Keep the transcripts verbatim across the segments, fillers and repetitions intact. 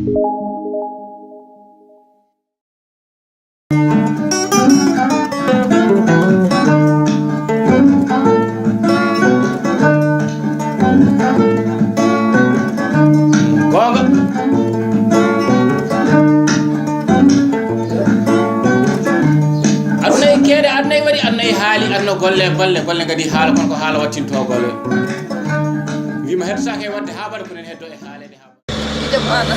Goonga. Aduna e keede, aduna e waɗi, aduna e haali, aduna golle, golle, golle ngadi haala, kono ko haala wattinto golle. Wima heddotaake e waɗde haa baɗa, ko nen heddo e haaleede haa. Ida mana.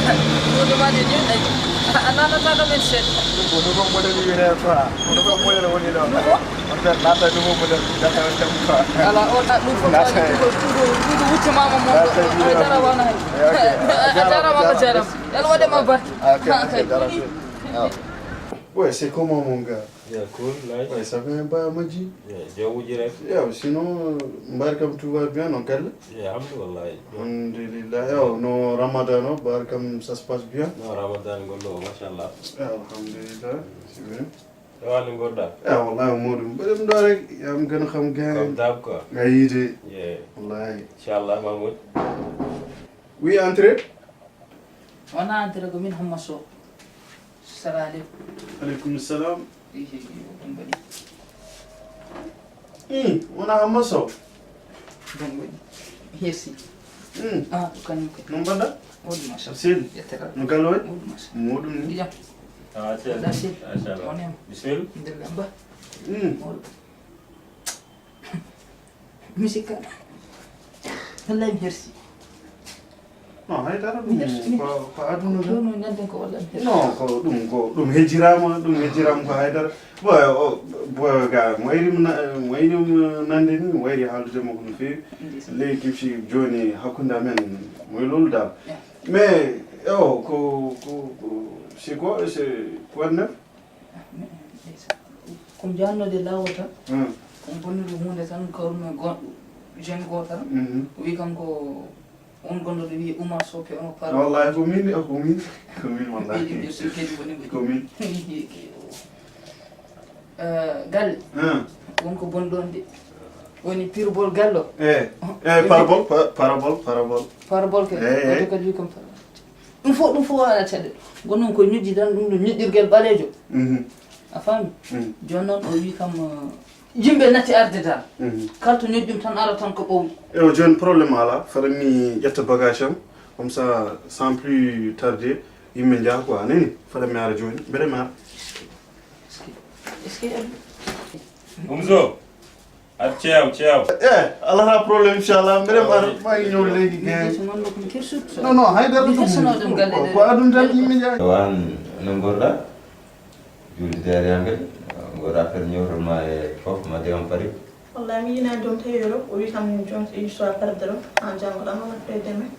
Ɗum ɗum adi ni ay. A nanata kam en seeɗa. Ɗum ko nouveau modèle wiyete quoi. Nouveau modèle woni ɗo. Nouveau? On fait nata nouveau modèle. Nata on tem quoi. Ala o ta ɗum fof nata. Ɗum ɗum wucce mama mo. Nata ay dara wana hay. Eh, ok. A jarama, a jarama. Yalla waɗe ma barke. Ah, ok, ok, jarama. Ah. Ouais, c'est comment mon gars? Yeah, cool, nice. Ouais, ça fait un bail, Madji. Yeah, jawuji rek. Yeah, sinon, mbar kam tout va bien, non, kala? Yeah, alhamdulillah. Alhamdulillah. Yo, no Ramadan, no, mbar kam ça se passe bien? No, Ramadan, gollo, machallah. Yeah, alhamdulillah, c'est bien. Wani gorda? Yeah, wallahi, modum. Mbaɗem ɗo rek, yaa am gën a xam gaay. Comme d'hab, quoi. Nga yiite. Yeah. Wallahi. Inchallah, Mahmoud. Oui, entrez. Wona entrée ko min Hamma Sow. Salam aleykum. Aleykum salam. Ehe, ɗum waɗi. Hmm, wona Hamma Sow. Ɗum waɗi. Merci. Hmm. Ah, ko kañum kay. No mbaɗɗa? Mawɗum, machallah. Seydi. Yettere. No galle waɗi? Mawɗum, machallah. Mawɗum ni. Jam. Ah, seydi. Machallah. Machallah. Wonema. Bisimilla. Ndelle mba. Hmm. Mawɗum. Musique. Wallahi merci. Non, haydara ɗum ko, ko aduna ɗum. Ɗum no ñanden ko walla merci. Non, ko ɗum, ko ɗum hejjirama, ɗum hejjirama ko haydara. Boy, o, boy ga, mo wayri mo na-, mo wayri mo nande ni, mo wayri haalude mo ko no feewi. Ndeysaan. Ley gifsi jooni hakkunde amen, mo e loolu dal. Yeah. Mais, yo, ko, ko, ko, c'est quoi, c'est quoi de neuf? Ko mi jannode laawol tan. Hmm. Ko mi bonnude huunde tan, ko ɗum e go-, jeune gooto tan. Mhm. O wi kam ko on gonɗo ɗo wiye Oumar Sow, pe ono par. Wallahi, ko min, ko min, ko min, wallahi. Ɓeydi ɓe so kadi woni ko min. Eh, galle. Hmm. Won ko bonɗon de. Woni pirbol gallo. Eh, eh, parabol, pa-, parabol, parabol. Parabol ke. Eh, eh. Waɗi kadi wi kam parabol. Ɗum fof, ɗum fof waɗa caɗeele. Ko noon ko ñoƴƴi tan, ɗum ɗo ñoƴƴirgel ɓaleejo. Mhm. A faami? Mhm. Jooni noon o wii kam, eh, yimɓe natti arde dal. Mhm. Kala to ñoƴƴum tan ara tan ko ɓooyi. Ewa, jooni problème alaa. Fada mi ƴetta bagage am. Comme ça, sans plus tarder, yimɓe njaha quoi. A nani? Fada mi ara jooni. Mbele mi ara. Est-ce que, est-ce que Umzo. Ar ceew, ceew. Eh, alaa problème, inchallah. Mbeɗa mbaɗa, maa ngi ñëw léegi, gars. Non, non, hay dara ɗum, ko aduna tan yimɓe njaha. Wan no ngorɗa? Julde dere yange, ngorɗa affaire ñewtol ma e fof, ma jegam pari. Wallahi, mi yinaani joom tawi Europe, o wi kam joom so histoire perdre, en janngo ɗam, wona fayde men.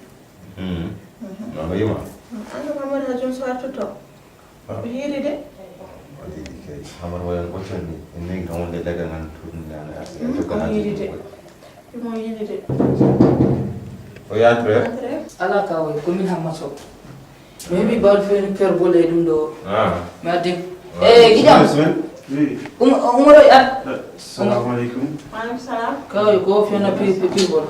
Hmm. Mhm. Non, ko yima? An ko Mamadou ha joom so artuto. Ah. Ko hiiri de. O yiɗi kay. Amar wayan ɓoccon ni. En negi tan wonde leggal ngal tuɗum nana arsi. Hmm, ko hiiri de. Ɗum o yiɗi de. O yaatori, eh? Yaatori. Ala ka o, ko min Hamma Sow. Mi heɓi bawɗe feere per bole e ɗum ɗo. Ah. Mi addi. Ah, eh, giƴam. Bismillah. Oui. Um-, Umaro, ar. Assalamu alaikum. Wa alaikum salam. Ka o, ko fiona pi-, pi-, pi-, bol.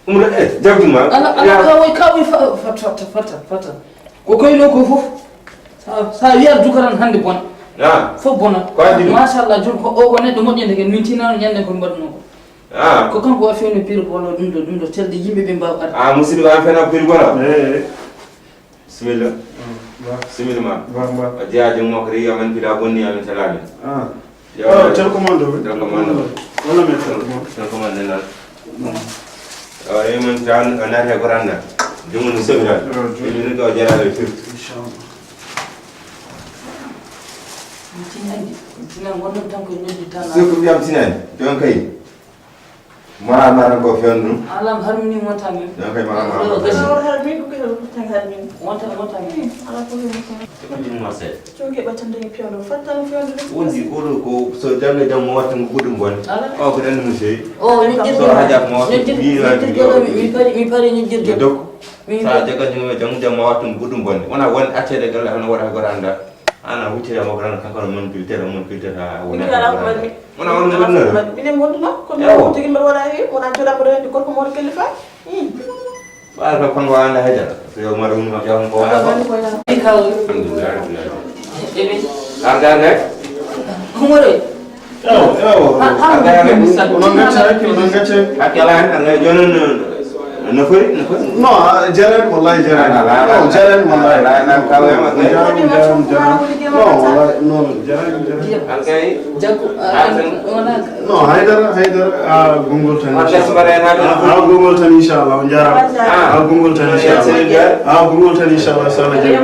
Umra, eh, jaggu ma. Ala, ala, ya. Ka woy, ka woy, fa-, fa-, fatta, fatta, fatta. Ko koy ɗo ko fof. Sa, sa wiyat dukaran hannde bona. Ah. Fof bona. Ko addi ɗum? Machallah, jom ko o, ko neɗɗo moƴƴo ndeke, min tinano ñande ko mbaɗuno ko. Ah. Ko kanko wa fewno pire bolo ɗum ɗo, ɗum ɗo telde yimɓe ɓe mbaw arde. Ah, musidɗo an fena pire bolo? Eh. Bismillah. Mm, ba. Bismillah ma. Ba, ba. A jeyaa jom makko rewi amen pila bonni amen salami. Ah. Yo. Oh, télécommande o, oui. Télécommande o. Wala men télécommande. Télécommande nan. Mm. Awa, e mon tan, a naati e Qur'an na. Jumu no sobi tan. Yo, jumu. Jumu ko jara le fir. Inchallah. Tinani, tinani, wonno tan ko noddi tan. So ko wiyam tinani, jon kay. Mara, mara ko fendu. Alam harmini wonta min. Jon kay mara, mara ko fendu. Mara harmini, ko ko tan harmini. Wonta, wonta min. Ala ko wonta. Ko ɗum ma seeɗa. Coge ɓatan dañi fewndo, fattano fewndo ɗum. Wondi oɗo ko so janngo e jam mo watta mo goɗɗum bonde. Ala. O ko ɗan mo sewi. O, ñoƴƴirgel. So hajat mo watta. Ñoƴƴir-, mi, ñoƴƴirgel o, mi, mi pari, mi pari ñoƴƴirgel. Dokku. Mi sa pari. Jagga jum e jam, jam mo watta mo goɗɗum bonde. Wona won accede galle hono waɗa ko randa. Ana huccira mo galle kanko no mon piltere, mon piltere ha wona. Mi ala ko waɗmi. Wona won mo waɗno. Minen mo waɗno. Ko min jogui mbaɗa waɗa he, wona joɗa mbaɗa hen gorko mo waɗa kellifa. Hmm. Ɓaade ko kanko annda haydara. So yo mara woni ko jawam ko wona ko. Alhamdulillah. Eɓe. Arga arga. Humoroy. Ewo, ewo. Onon gacce hakke, onon gacce. Hakke ala hen, ala jonon. No fori, no fori. No, jeren wallahi jeren. Jeren wallahi. Ala nan kawe ma. Jeren jeren jeren. No, wallahi no jeren jeren. Alkay. Jaggu. No, haydara haydara. A gongol tan. A gongol tan inchallah on jarama. A gongol tan inchallah. A gongol tan inchallah sala jeri.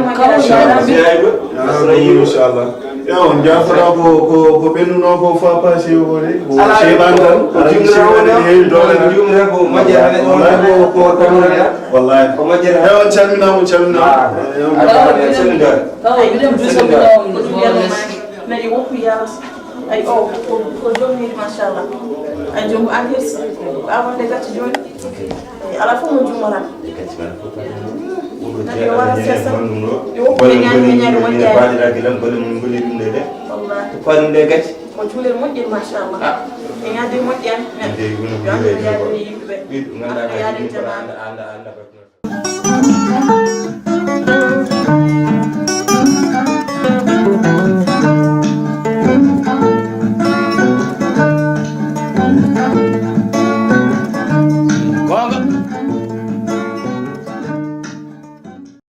Inchallah. Yo on jafata ko ko ko ɓennuno ko fa passé o de ko cheytan tan. Aɗa jimre o de he doole jimre ko majjere wallahi ko ko tamre. Wallahi ko majjere he on calminama on calminama. Nayi woppu yaras. Ay o ko ko jomni machallah. Ay jom an hirsi. Ko awonde gatti joni. Ala fof mo juumata. Kadi o wara sesa. Yo woppu ɓe ñaami ɓe ñaami moƴƴaani. Wallahi. Ko juulel moƴƴel machallah. E ñaade moƴƴaani. Yo Allah yaadini yimɓe ɓe. Allah yaadin jamaanu.